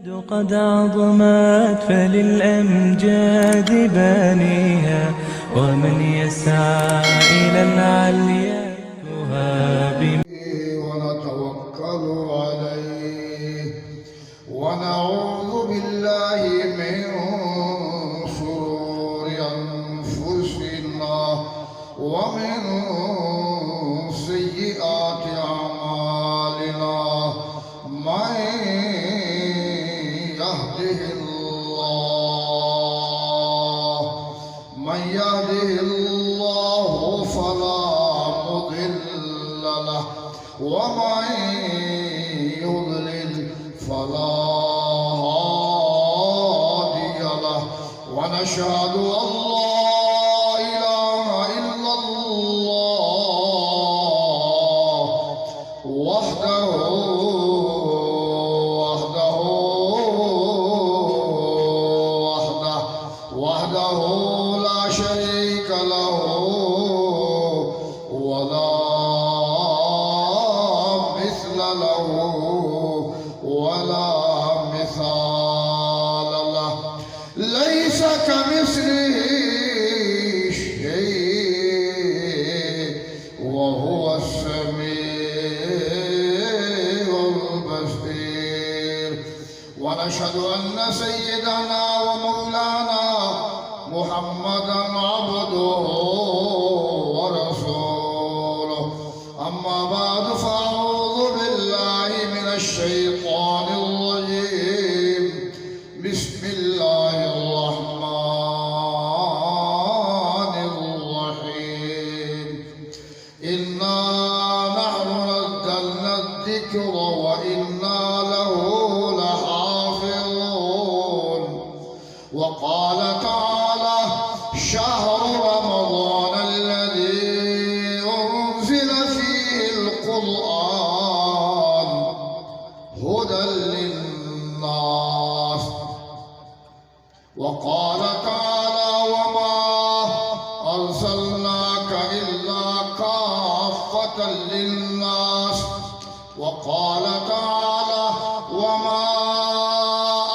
قد عظمت فللأمجاد بانيها، ومن يسعى إلى العليا يهاب. ونتوكل عليه، ونعوذ بالله من شرور أنفسنا ومن سيئات أعمالنا. من يهده الله، من يهده الله فلا مضل له، ومن يضلل فلا هادي له، ونشهد أن لا إله إلا الله وحده، وحده، وحده، وحده لا شريك له، ولا مثل له، ولا مثال له. ليس كمثله شيء وهو السميع البصير. ونشهد أن سيدنا ومولانا محمدا عبده ورسوله. أما بعد، فأعوذ بالله من الشيطان الرجيم. بسم الله الرحمن الرحيم. إنا نحن نزلنا الذكر وإنا له لحافظون. وقال تعالى: شهر رمضان الذي أنزل فيه القرآن هدى للناس. وقال تعالى: وما أرسلناك إلا كافة للناس. وقال تعالى: وما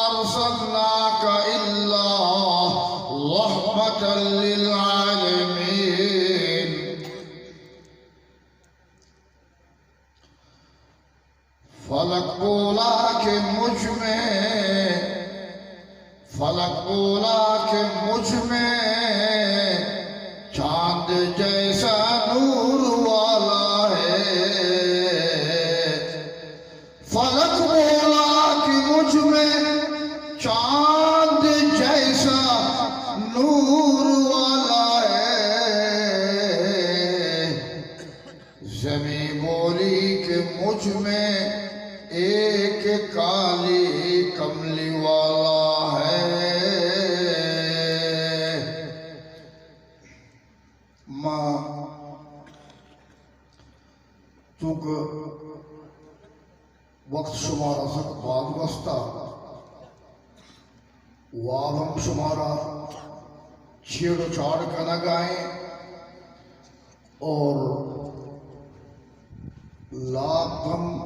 أرسلناك إلا رحمة للعالمين. فلک بولا کہ مجھ میں، فلک بولا کہ مجھ میں چاند جیسا نور والا ہے۔ فلک بولا کہ مجھ میں چاند جیسا نور والا ہے۔ زمین بولی کہ مجھ میں ایک کالی کملی والا ہے۔ ما چونکہ وقت شمارا سک باز گوستا، واب ہم شمارا چھیڑ و چھاڑ کنگا ایں اور لاپ ہم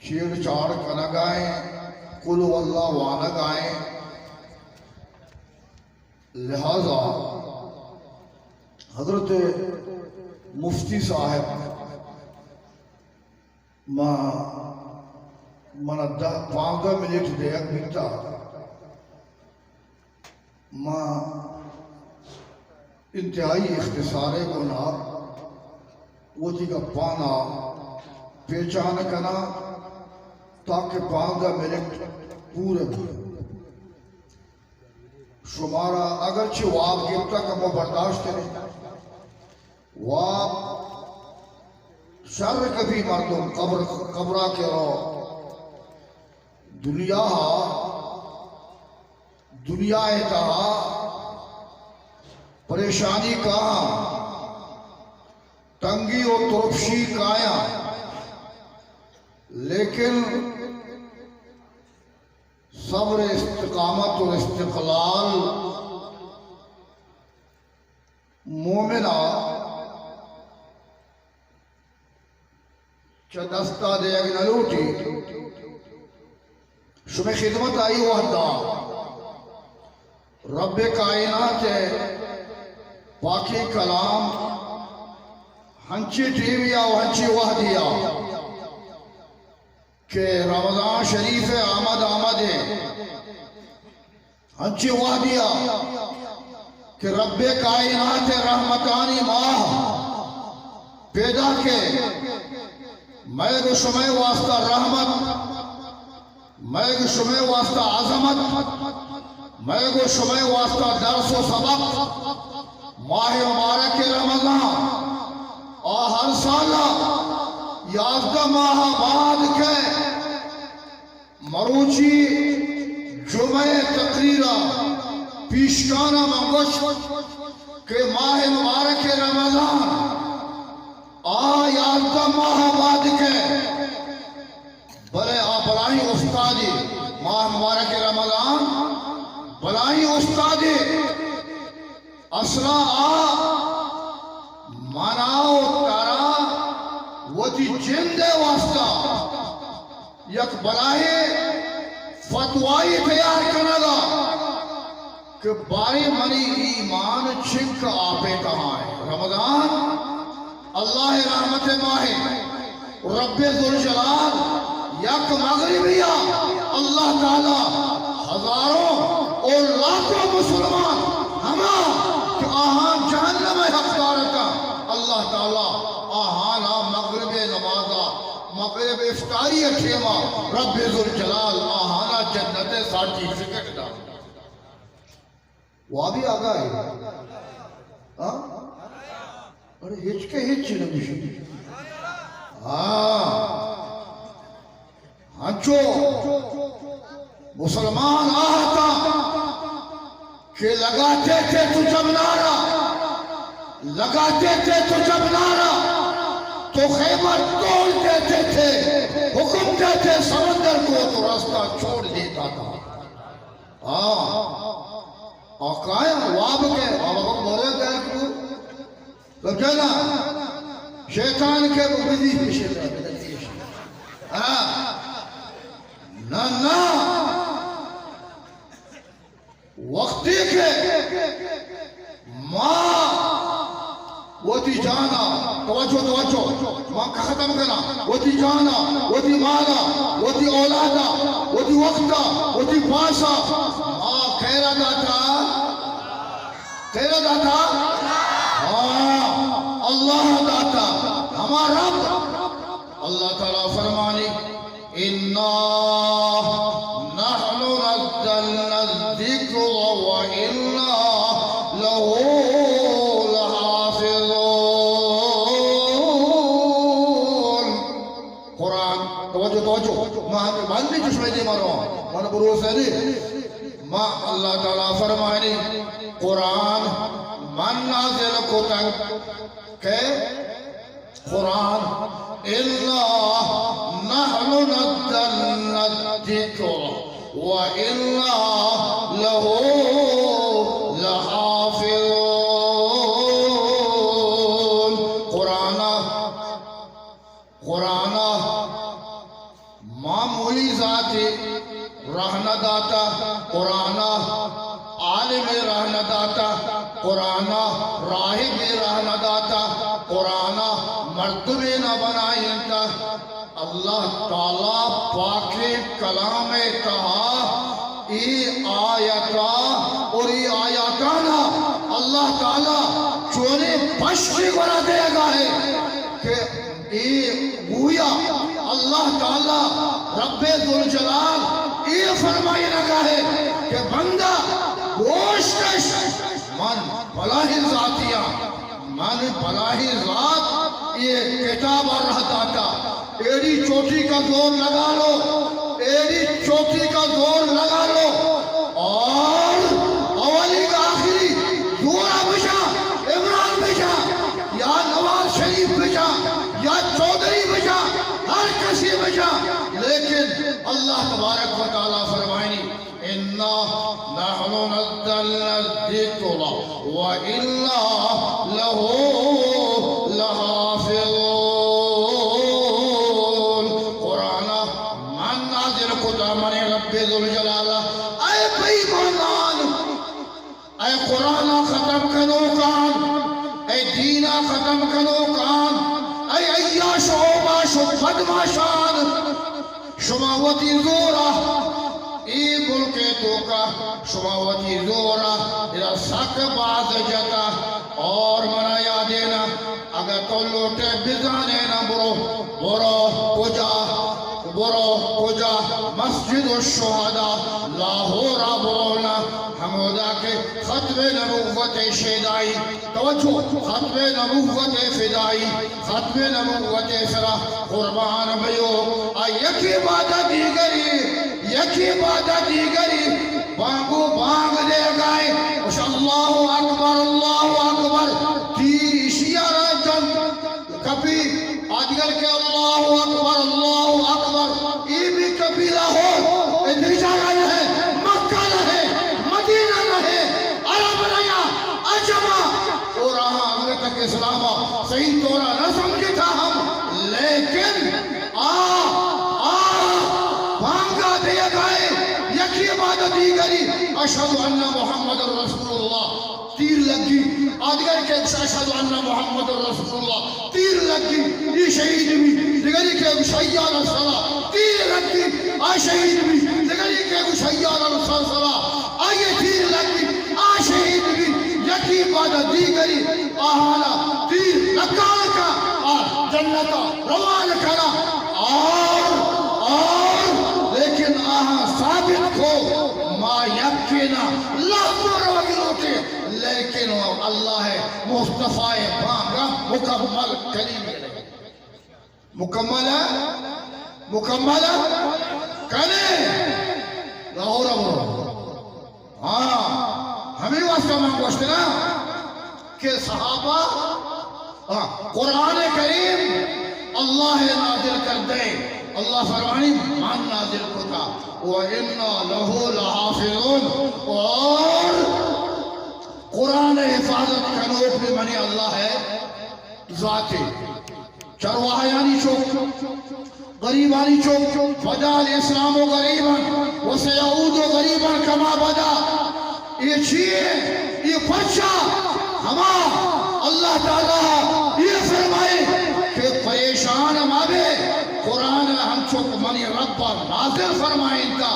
چھیڑ چھاڑ کنگا ایں، قل هو الله وانگا ایں۔ لہذا حضرت مفتی صاحب، ما، منا دہ پانزدہ منٹ دیگ بیتا، ما انتہائی اختصارے گونا وتی گپانا پیچان کنا تاکہ پانزدہ منٹ پورے بی۔ شمارا اگرچہ واب گپتا، کمو برداشت کرے۔ واب شر کپی مردم قبر، قبرا کہ رو۔ دنیا، دنیا ءِ تہا پریشانی کاہاں، تنگی و ترپشی کایاں، لیکن صبر، استقامت اور استقلال مومنا چہ دستا دیگ نہ لوٹی۔ شمئے خدمت آئی وحدا رب کائنات پاکیں کلام ہنچیں ٹیمیا و ہنچیں وحدیا کہ رمضان شریف آمد آمد انچیں وحدیا کہ رب کائنات رحمتانی ماہ پیدا کہ مئے گو شمئے واسطہ رحمت، مئے گو شمئے واسطہ عظمت، مئے گو شمئے واسطہ درس و سبق۔ ماہ مبارک رمضان آ ہر سال یازدہ ماہ بعد کہ مروچی جمعہ تقریرا پیشکانا من گوشت کہ ماہ مبارک رمضان آ یازدہ ماہ بعد کہ بلے آ بلاہیں استادے، ماہ مبارک رمضان بلاہیں استادے۔ اصلا آ منا و ترا وتی جند ء واسطہ یک بلاہیں فتوائی تیار کنگا کہ باریں منی ایمان چنک آپے تہا ایں۔ رمضان اللہ رحمت ماہ، رب ذوالجلال یک مغربیا اللہ تعالی ہزاروں اور لاکھوں مسلمان ہما کہ آہاں جہنم حقدار اتاں، اللہ تعالی آہانا مغرب نمازا، مغرب افطاری ٹیما رب ذوالجلال آہانا جنت سرٹیفکیٹ دا۔ وابی آگاہ ہے۔ ہاں؟ ارے ہچ کے ہچ نہ گوشی۔ ہاں۔ ہنچو مسلمان آہتا کہ لگاتے تھے تجھے نعرہ، لگاتے تھے تجھے نعرہ، تو خیمہ توڑ دیتے تھے، حکم دیتے سمندر کو تو رستہ چھوڑ دیتا تھا۔ ہاں۔ آ کائیں واب کے، آ بابا مولا دار کو۔ تو جنا، شیطان کے وہ بزی پیشے۔ ہاں۔ نہ، نہ۔ وقتی کے ما وتی جانا، توجہ، توجہ، ما ختم کنا، وتی جانا، وتی مالا، وتی اولادا، وتی وقتا، وتی پاسا، ما خیرا داتا، خیرا داتا، ہاں، اللہ داتا، ہما رب، اللہ تعالی فرمانی، انا نحن نزلنا الذکر و انا له لحافظون۔ قرآن، توجہ، توجہ، ما ہمیں بندی چشمے دی مرو، من بروسے دی۔ ما اللہ تعالی فرمانی، قرآن من نازل کتگ کہ قرآن، انا نحن نزلنا الذکر و انا له لحافظون۔ قرآن، قرآن معمولی ذاتے راہ نہ داتا، قرآن عالمے راہ نہ داتا، قرآن راہبے راہ نہ داتا، قرآن مردمے نہ بنائینتا۔ اللہ تعالی پاکیں کلام تہا اے آیتا اور اے آیاتانا اللہ تعالی چونیں پشتے گورا دیگا ہے کہ اے گویا اللہ تعالی رب ذوالجلال اے فرمائینگا ہے کہ بندہ گوش کش، من بلاہیں ذاتیاں، من بلاہیں ذات اے کتاب راہ داتا، ایڑی چوٹی کا زور لگا لو، ایڑی چوٹی کا زور لگا لو، اور اولی کا آخری زورا بشا، عمران بشا، یا نواز شریف بشا، یا چوہدری بشا، ہر کسی بشا، لیکن اللہ تبارک و تعالی فرمائنی، انا نحن نزلنا الذکر و انا له لحافظون۔ قرآن من نازل کتا منی رب ذوالجلال ءَ۔ اے بے ایمانان، اے قرآن ءَ ختم کنوکان، اے دین ءَ ختم کنوکان، اے عیاش و اوباش و بدماشان، شما وتی زور ءَ اے ملک ءِ توکا، شما وتی زور ءَ ادا سک باز جتا۔ اور منا یادینا، اگہ تو لوٹے بزانے نا، برو، برو کجا، برو کجا، مسجد الشہداء لاہور ءَ برو نا، ہمودا کہ ختم نبوت شیدائی، توجہ، ختم نبوت فدائی، ختم نبوت سرا قربان بیو، آ یکی بعد دیگری، یکی بعد دیگری، بانگو بانگ دیگائے، وش اللہ اکبر، اللہ اکبر، تیر ایشی ءَ را جن کپی، آدگر کہ اللہ اکبر، اللہ اکبر، ای بھی کپی لاہور، اے دی جاگہ نہ ہے، مکہ نہ ہے، مدینہ نہ ہے، عرب نہ یا عجما، اور آہاں اگر تک اسلام صحیح طورا نہ سمجھتا ہم، لیکن آ، آ، بانگا دیگائے، یکی بعد دیگری، اشہد ان محمد رسول اللہ، تیر لگی، آدگر کہ اشہد ان محمد رسول اللہ، تیر لگی، ای شہید بھی، دگری کہ حی علی الصلاۃ، تیر لگی، آ شہید بھی، دگری کہ حی علی الصلاۃ، آئیے تیر لگی، آ شہید بھی، یکی بعد دیگری، آہانا تیر لکان کا، آ جنتا روان کنا، اور، اور، لیکن آہاں ثابت کو، ما یکینا لہتو روگی لوٹے، لیکن اللہ مصطفی بانگا مکمل کلیم گلے۔ مکمل ہے؟ مکمل ہے؟ کنے؟ لاہور برو۔ ہاں، ہمیں واسطہ من گوشت نا کہ صحابہ، ہاں، قرآن کریم اللہ نازل کردے، اللہ فرمانی من نازل کتا، وَإِنَّا لَهُ لَحَافِظُونَ، اور قرآن حفاظت کنوک بھی منی اللہ ہے ذاتے۔ چرواہیانی چک، غریبانی چک، بدا الاسلام غریبا و سیعود غریبا کما بدا۔ اے چیئے؟ اے پرچا؟ ہما اللہ تعالی اے فرمائے کہ پریشان مبے، قرآن ہنچو کہ منی رب نازل فرمائینتا،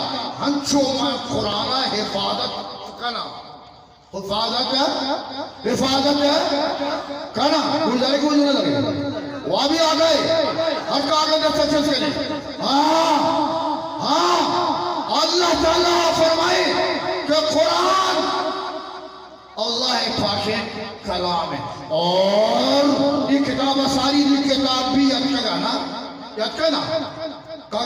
ہنچو من قرآن حفاظت کناں۔ حفاظت، حفاظت کنا۔ گوش داری، گوش نہ داری۔ وابی آ گئے۔ ہر کاغذ دست چست کرے۔ ہاں، ہاں۔ اللہ تعالی فرمائے کہ قرآن اللہ پاکیں کلام ہے۔ اور یہ کتاب ساری دی کتاب بھی اچھا گانا۔ یاد کناں؟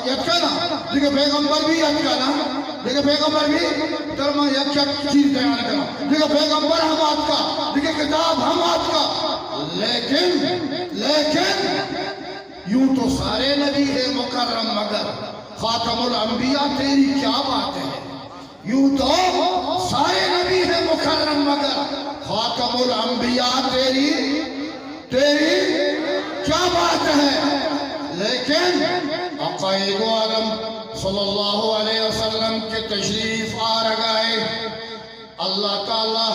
یاد کناں؟ دگہ پیغمبر بھی یاد کناں؟ دگہ پیغمبر بھی؟ ترا من یک یک چیز بیان کناں۔ دگہ پیغمبر ہم آتکا، دگہ کتاب ہم آتکا۔ لیکن، لیکن یوں تو سارے نبی ہے مکرم مگر خاتم الانبیاء تیری کیا بات ہے؟ یوں تو سارے نبی ہیں مکرم مگر خاتم الانبیاء تیری، تیری کیا بات ہے؟ لیکن آقائے دو عالم صلی اللہ علیہ وسلم کے تشریف آرگائے، اللہ تعالی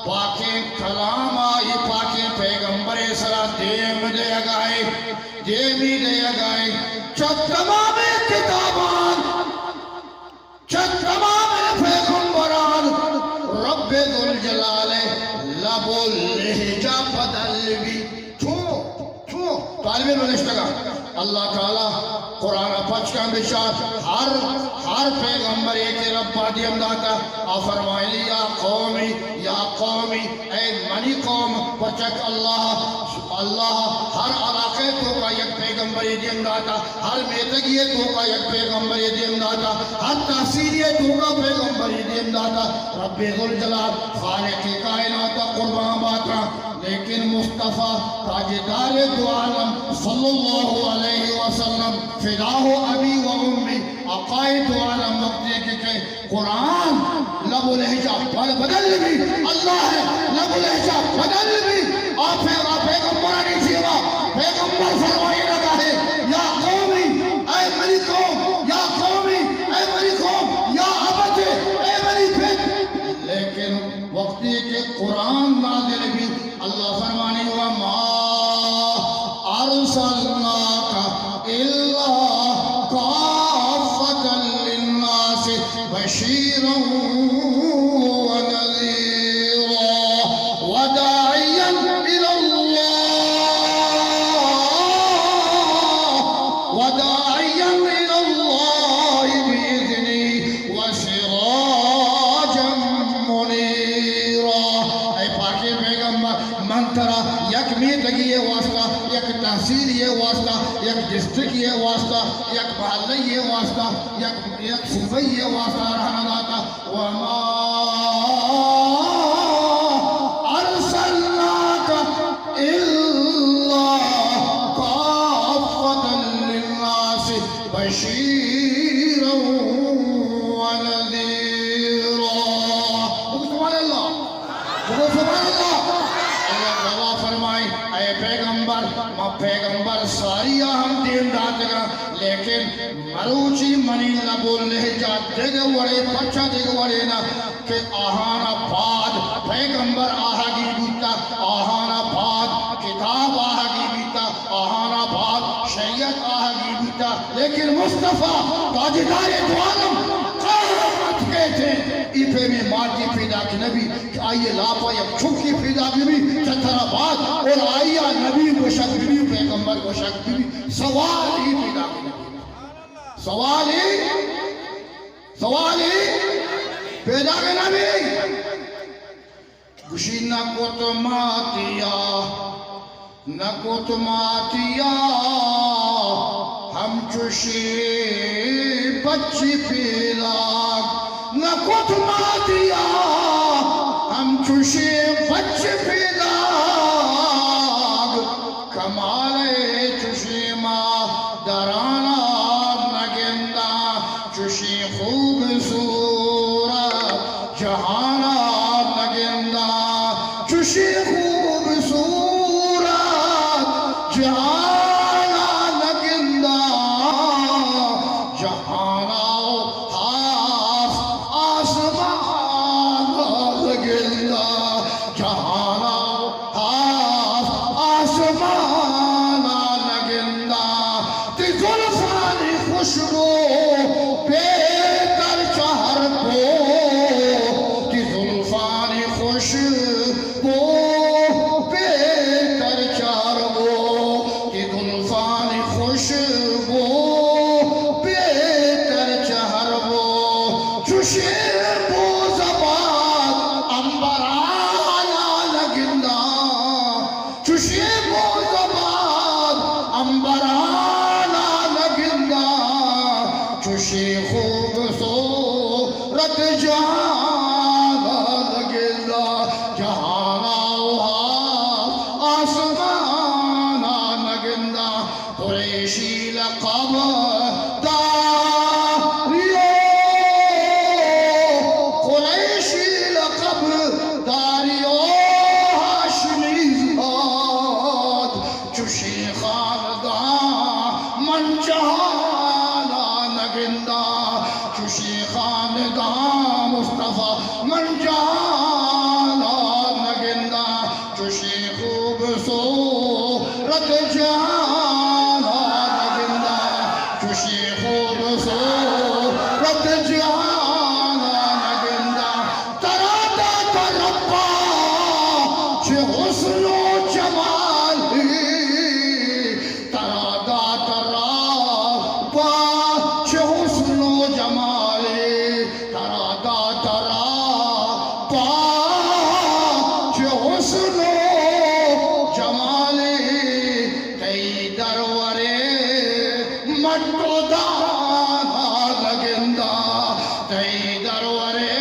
پاکیں کلام آئی پاکیں پیغمبر سرا دیم دیگائے، دیمی دیگائے، چہ تمام کتابان چہ تمام پیغمبران رب ذوالجلال لب و لہجہ بدل بی۔ چون؟ چون؟ طالب علم نشتگا۔ اللہ تعالی قرآن پچ کن بچار، ہر، ہر پیغمبر ایک رب دیم داتا، آ فرمائنی، یا قومی، یا قومی، اے منی قوم، پرچک اللہ، اللہ ہر علاقے توکا یک پیغمبرے دیم داتا، ہر میتگی توکا یک پیغمبرے دیم داتا، ہر تحصیلی توکا پیغمبرے دیم داتا۔ رب ذوالجلال خالق کائنات قربان باتا، لیکن مصطفی تاجدار دو عالم صلی اللہ علیہ وسلم فداہ ابی و امی، آقائے دو عالم وقتی کہ، کہ قرآن لب و لہجہ بد-، بدل بی، اللہ لب و لہجہ بدل بی۔ آ پہ-، آ پیغمبرانی جیوا، پیغمبر فرمائی لگا ہے، یا قومی، اے منی قوم، یا قومی، بشيرا ونذيرا وداعيا إلى الله، وداعيا إلى الله بإذنه وسراجا منيرا. اے پاکیں پیغمبر، من ترا یک میتگی ءِ واسطہ، یک تحصیلی ءِ واسطہ، یک ڈسٹرکٹی ءِ واسطہ، یک محلہ ءِ واسطہ، یک یک صوبہ ءِ واسطہ رہنا داتا. وما أرسلناك إلا كافة للناس بشيرا ونذيرا. بگو سبحان اللہ. بگو سبحان اللہ. اللہ تعالیٰ فرمائی، اے پیغمبر، ما پیغمبر ساری ءَ ہم دیم داتگاں، لیکن مروچی منی لب و لہجہ دگہ وڑے، پرچا دگہ وڑے نہ کہ آہانا پاد پیغمبر آہگی بوتا، آہانا پاد کتاب آہگی بوتا، آہانا پاد شریعت آہگی بوتا، لیکن مصطفیٰ تاجدار دو عالم قہر اتکے تھے، ای پیمیں ماتی پیداک نبی کہ آئی لاپا یک چکی پیداک بی، چہ ترا بعد اور آئی نبی گوشگ بی، پیغمبر گوشگ بی، سوال ہی پیداک نبی. سوال ہی، سوال ہی پیداک نبی. گوشی نہ کت ماتیا، نہ کت ماتیا، ہم چوشیں بچی پیداک. نہ کت ماتیا، ہم چوشیں بچی پیداک. کمال چوشیں ما درانا نگنداں، چوشیں خوبصورت جہانا نگنداں، چوشیں خوبصورت جہانا نگنداں. جہانا و ہاس آسمانا نگنداں، جہانا و ہاس آسمانا نگنداں. تی زلفانی خوشبو بہتر چہ ہر بو، تی زلفانی خوشبو بہتر چہ ہر بو، تی زلفانی خوشبو بہتر چہ ہر بو. چوشیں بو زبان عنبرانا نگنداں، چوشیں بو زبان عنبرانا نگنداں، چوشیں خوبصورت جہانا نگنداں، جہانا و آسمانا نگنداں. قریشی لقب داری و، قریشی لقب داری و ہاشمی زاد، چوشیں خاندان من جہانا نگنداں، چوشیں خاندان مصطفیٰ من جہانا نگنداں، چوشیں خوبصورت جہانا نگنداں، چوشیں خوبصورت جہانا نگنداں. ترا داتا ربا چہ حسن و جمالی، ترا داتا ربا چہ حسن و جمالی، ترا داتا ربا چہ حسن و جمالی، تئی درورے مٹ و دانا نگنداں، تئی درورے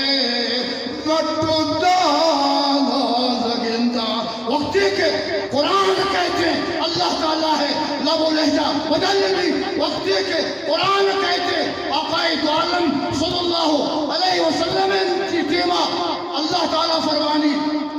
مٹ و دانا نگنداں. وقتی کہ قرآن کہتے ہیں، اللہ تعالیٰ ہے لب و لہجہ بدل بھی، وقتی کہ قرآن کہتے، آقائے دو عالم صلی اللہ علیہ وسلم ءِ ٹیما اللہ تعالیٰ فرمانی،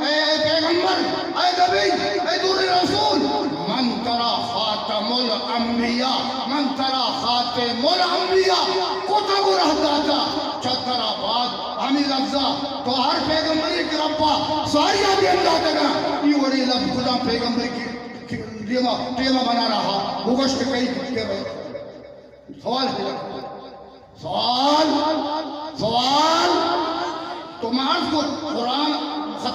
اے، اے پیغمبر، اے نبی، اے در رسول، من ترا خاتم الانبیاء، من ترا خاتم الانبیاء کتگ و رہ داتا، چہ ترا بعد ہمیں لفظا تو ہر پیغمبری کہ ربا ساریا دیم داتگا، ای وڑی لفظ کجام پیغمبری کہ، کہ دیما، دیما بنا رہا، وہ گوشت کئی کہ سوال پیدا کرتا۔ سوال، سوال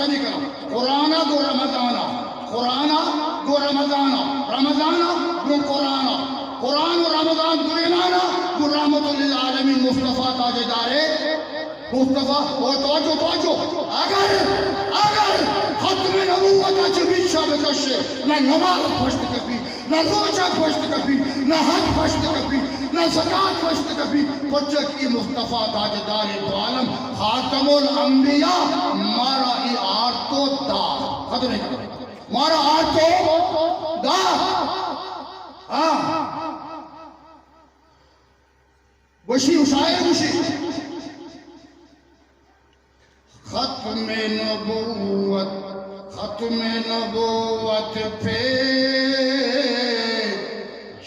نہ کناں۔ قرآن ءَ گوں رمضان ءَ، قرآن ءَ گوں رمضان ءَ، رمضان ءَ گوں قرآن ءَ، قرآن ءُ رمضان دوئینان ءَ گوں رحمت للعالمین مصطفیٰ تاجدار، مصطفیٰ، او توجہ، توجہ، اگر، اگر ختم نبوت ءَ چہ بیچ ءَ بکشے، نہ نماز پشت کپی، نہ روچہ پشت کپی، نہ حج پشت کپی، نہ زکات پشت کپی، پرچا کہ اے مصطفیٰ تاجدار دو عالم خاتم الانبیاء مارا اے آرت ءُ دات۔ ختم کر۔ مارا آرت ءُ دات۔ ہاں۔ گوشی، شاعر گوشی۔ ختم نبوت، ختم نبوت پہ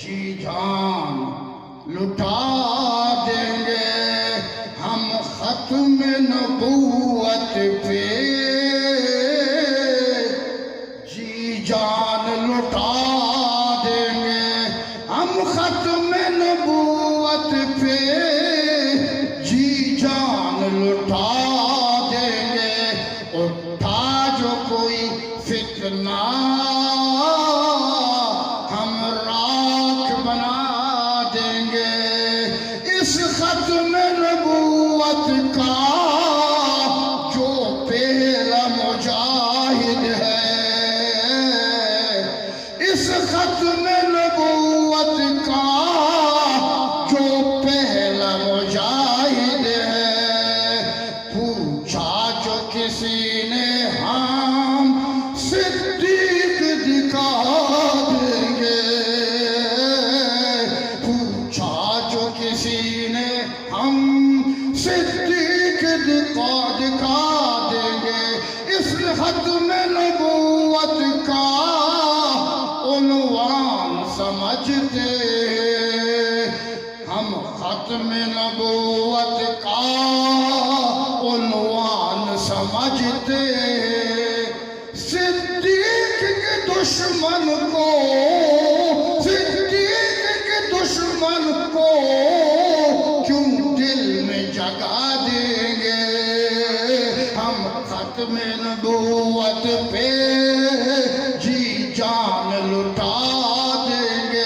جی جان لٹا دیں گے ہم، ختم نبوت پہ جی جان لٹا دیں گے ہم، ختم نبوت پہ جی جان لٹا دیں گے۔ اٹھا جو کوئی فتنہ ہم راکھ بنا دیں گے۔ اس ختم نبوت کا جو پہلا مجاہد ہے، اس ختم نبوت کا جو پہلا مجاہد ہے، پوچھا جو کسی نے ہم صدیق دکھا دیں گے، پوچھا جو کسی نے ہم صدیق دکھا، دکھا دیں گے۔ اس ختم نبوت کا عنوان سمجھتے، ہم ختم نبوت کا عنوان سمجھتے۔ صدیق کے دشمن کو، صدیق کے دشمن کو کیوں دل میں جگہ دیں گے ہم، ختم نبوت پہ جی جان لٹا دیں گے۔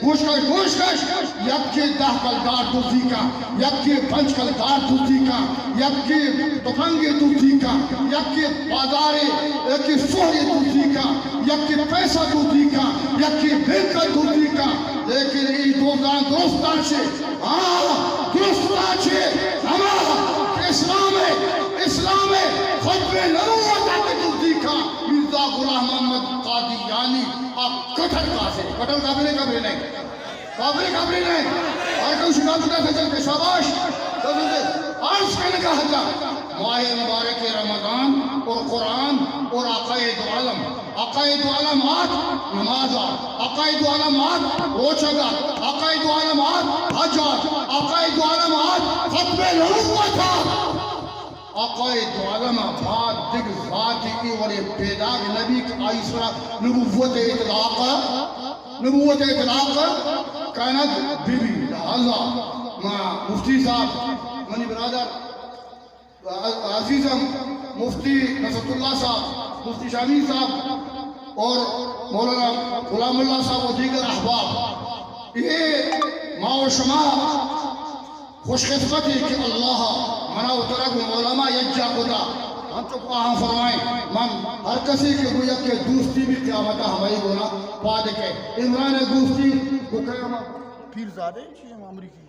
گوش کش، گوش کش۔ یکے دہ کلدار دزی کن، یکے پنچ کلدار دزی کن، یکے تپنگے دزی کن، یکے بازارے، یکے سہرے دزی کن، یکے پیسہ دزی کن، یکے بینک دزی کن۔ لیکن اے دزاں درستاں چے؟ ہاں، درستاں چے؟ ہما کہ اسلام ءِ، اسلام ءِ ختم نبوت ءَ کہ دزی کن، مرزا غلام محمد قادیانی آ کٹر کافر، کٹر کافر ہے، کافر نہیں۔ کافری، کافری نہیں۔ ہر کوئی شکایت کرتا تھا، چل کے شاباش۔ تو تجھے عرض کرنے کا حق تھا۔ ماہ مبارک رمضان اور قرآن اور آقائے دو عالم، آقائے دو عالم آت نماز آت، آقائے دو عالم آت روچگ آت، آقائے دو عالم آت حج آت، آقائے دو عالم آت ختم نبوت آت۔ آقائے دو عالم ءَ بعد دگہ ذاتے اے وڑیں پیداگ نہ بیت کہ آئی سرا نبوت ءِ اطلاق، نبوت ءِ اطلاق کنگ بہ بیت۔ لہذا ما مفتی صاحب، منی برادر عزیزم مفتی نصرت اللہ صاحب، مفتی شامی صاحب اور مولانا غلام اللہ صاحب و دیگر احباب، اے ما و شما خوش قسمت ایں کہ اللہ منا و ترا گوں علماء یکجا کتا۔ ہم تو آہاں فرمائیں، من ہر کسی کہ گوں یکے دوستی بی قیامتا ہمائی گونا پاد کئے۔ عمران دوستی گوں قیامت۔ پیرزادہ چی ہم امریکی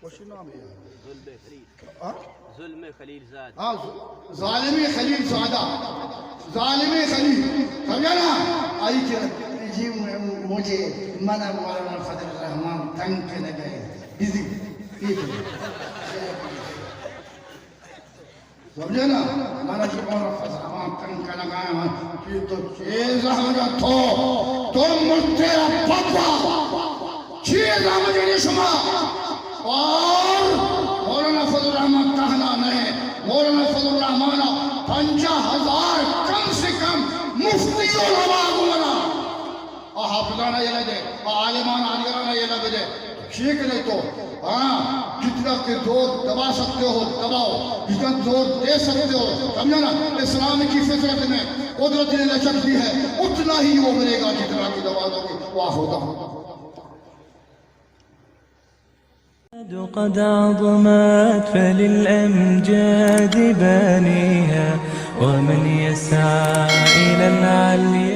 وشی نام ہے۔ ظلم خلیل۔ ہاں؟ ظلم خلیل زاد۔ ہاں، ظ-، ظالم خلیل زادہ۔ ظالم خلیل۔ سمجھا نا؟ آئی کہ جی مجھے من مولانا فضل الرحمان تنگ کنگ ءَ اِنت۔ بزی۔ سمجھے نا؟ مانا کہ عمر فضل الرحمان تنگ کنگا اِنت، کہ تو چیز ہمجا تو، تو مجھے پپا، چیز ہمجا شما۔ اور مولانا فضل الرحمان تہنا نہیں، مولانا فضل الرحمان پنجاہ ہزار کم سے کم مفتی علماء گونا۔ آ حافظانا یلہ دے، آ عالمانا دیگرانا یلہ بدے۔ چی کنے تو؟ ہاں، جتنا کہ زور دبا سکتے ہو دباؤ، جتنا زور دے سکتے ہو، سمجھا نا؟ اسلام کی فطرت میں قدرت نے لچک دی ہے، اتنا ہی وہ ابھرے گا جتنا کہ دبا دو گے۔ واہ ہوتا ہوں۔ قد عظمت فللأمجاد بانيها، ومن يسعى إلى العلي